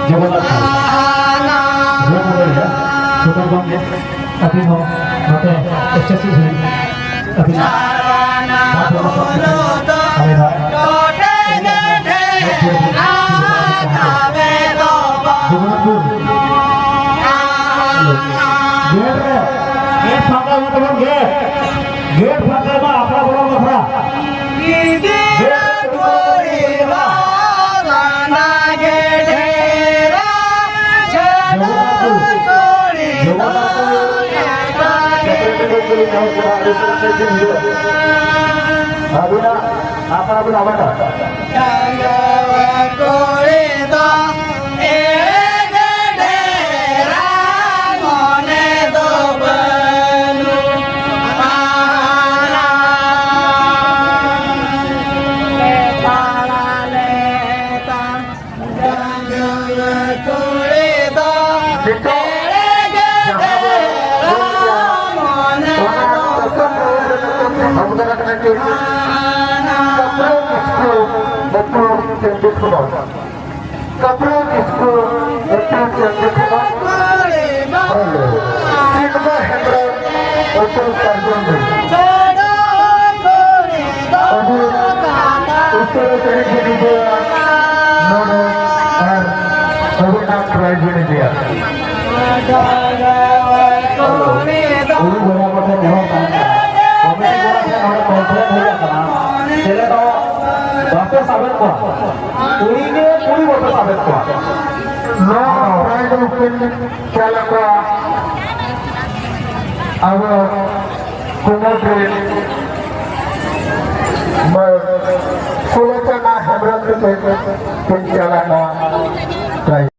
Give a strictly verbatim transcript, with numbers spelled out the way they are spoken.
ᱡᱚᱜᱚᱱᱱᱟᱛᱷ ᱯᱩᱨ᱾ ᱨᱩᱢ ᱨᱮ ᱥᱩᱱᱫᱚᱨ ᱵᱟᱝ ᱜᱮ ᱟᱹᱵᱤᱱ ᱦᱚᱸ ᱱᱚᱛᱮ ᱮᱠᱥᱮᱥᱤᱵᱽ ᱦᱩᱭ ᱟᱹᱵᱤᱱ ᱵᱟᱨ ᱦᱚᱲ ᱥᱟᱶ ᱠᱟᱛᱮ ᱟᱞᱮ ᱱᱚᱣᱟ ᱡᱚᱜᱚᱱᱱᱟᱛᱷ ᱯᱩᱨ᱾ ᱜᱮᱴ ᱨᱮ, ᱜᱮᱴ ᱯᱷᱟᱸᱠᱟ ᱢᱟ ᱛᱟᱵᱚᱱ, ᱜᱮᱴ, ᱜᱮᱴ ᱯᱷᱟᱸᱠᱟ ᱢᱟ, ᱟᱯᱲᱟ ᱵᱚᱞᱚᱱ ᱵᱟᱠᱷᱨᱟ᱾ ᱜᱤᱫᱽᱨᱟᱹ ᱠᱩᱲᱤ ᱫᱚ ᱞᱟᱸᱫᱟ ᱜᱮ ᱰᱷᱮᱨᱟ, ᱪᱷᱟᱹᱰᱣᱤ ᱠᱩᱲᱤ ᱫᱚ ᱮᱴᱟᱜ ᱜᱮ᱾ ᱟᱹᱵᱤᱱᱟᱜ ᱟᱥᱲᱟ ᱵᱤᱱ ᱟᱵᱟᱫᱟ᱾ ᱰᱟᱺᱜᱩᱣᱟᱹ ᱠᱩᱲᱤ ᱫᱚ ᱮᱲᱮ ᱜᱮ ᱰᱷᱮᱨᱟ, ᱢᱚᱱᱮ ᱫᱚ ᱵᱟᱹᱱᱩᱜ ᱟᱱᱟ᱾ ᱞᱮᱛᱟᱲ ᱞᱮᱛᱟᱲ ᱰᱟᱺᱜᱩᱣᱟᱹ ᱠᱩᱲᱤ ᱫᱚ ᱱᱤᱛᱚᱜ ᱮᱲᱮ ᱜᱮ ᱡᱟᱦᱟᱸ ᱵᱚᱱ ᱰᱷᱮᱨᱟ, ᱚᱞ ᱠᱮᱜᱼᱟ, ᱢᱚᱱᱮ ᱚᱱᱟ ᱫᱚ ᱠᱟᱛᱷᱟ ᱵᱟᱹᱱᱩᱜ ᱟᱱᱟ᱾ ᱟᱵᱚ ᱫᱚ ᱠᱟᱱᱟ ᱪᱮᱫ? ᱠᱟᱯᱨᱟᱹ ᱠᱤᱥᱠᱩ, ᱟᱹᱛᱩ ᱪᱟᱹᱱᱰᱤ ᱠᱷᱚᱱ᱾ ᱠᱟᱯᱨᱟᱹ ᱠᱤᱥᱠᱩ, ᱟᱹᱛᱩ ᱪᱟᱹᱱᱰᱤ ᱠᱷᱚᱱ᱾ ᱦᱮᱞᱳ᱾ ᱥᱤᱞᱵᱟ ᱦᱮᱢᱵᱨᱚᱢ, ᱟᱹᱛᱩ ᱥᱟᱨᱡᱚᱢ ᱰᱤ᱾ ᱟᱹᱰᱤ ᱩᱥᱟᱹᱨᱟ ᱛᱮ ᱦᱤᱡᱩᱜ ᱜᱮᱭᱟ ᱱᱚᱰᱮ ᱟᱨ ᱟᱵᱚᱱᱟᱜ prize ᱵᱚᱱ ᱤᱫᱤᱭᱟ᱾ ᱦᱮᱞᱳ᱾ ᱩᱱᱤ ᱵᱚᱭᱦᱟ ᱠᱚᱴᱷᱮᱱ ᱱᱮᱦᱚᱨ ᱛᱟᱦᱮᱱ ᱠᱟᱱᱟ, ᱠᱚᱢᱤᱴᱤ ᱠᱚᱲᱟ ᱴᱷᱮᱱ ᱱᱚᱰᱮ complaint ᱦᱮᱡ ᱟᱠᱟᱱᱟ, ᱪᱮᱞᱮ ᱫᱚ ᱵᱟᱯᱮ ᱥᱟᱵᱮᱫ ᱠᱚᱣᱟ, ᱠᱩᱲᱤ ᱜᱮ ᱠᱩᱲᱤ ᱵᱟᱯᱮ ᱥᱟᱵᱮᱫ ᱠᱚᱣᱟ᱾ ᱱᱚᱣᱟ prize ᱩᱱᱠᱤᱱ ᱪᱟᱞᱟᱜ ᱠᱚᱣᱟ ᱟᱵᱚ ᱠᱩᱢᱩᱴ ᱨᱮᱱ ᱢᱟᱹᱭ ᱥᱩᱞᱳᱪᱚᱱᱟ ᱦᱮᱢᱵᱨᱚᱢ ᱛᱟᱹᱠᱤᱱ ᱠᱤᱱ ᱪᱟᱞᱟᱜ ᱱᱚᱣᱟ prize᱾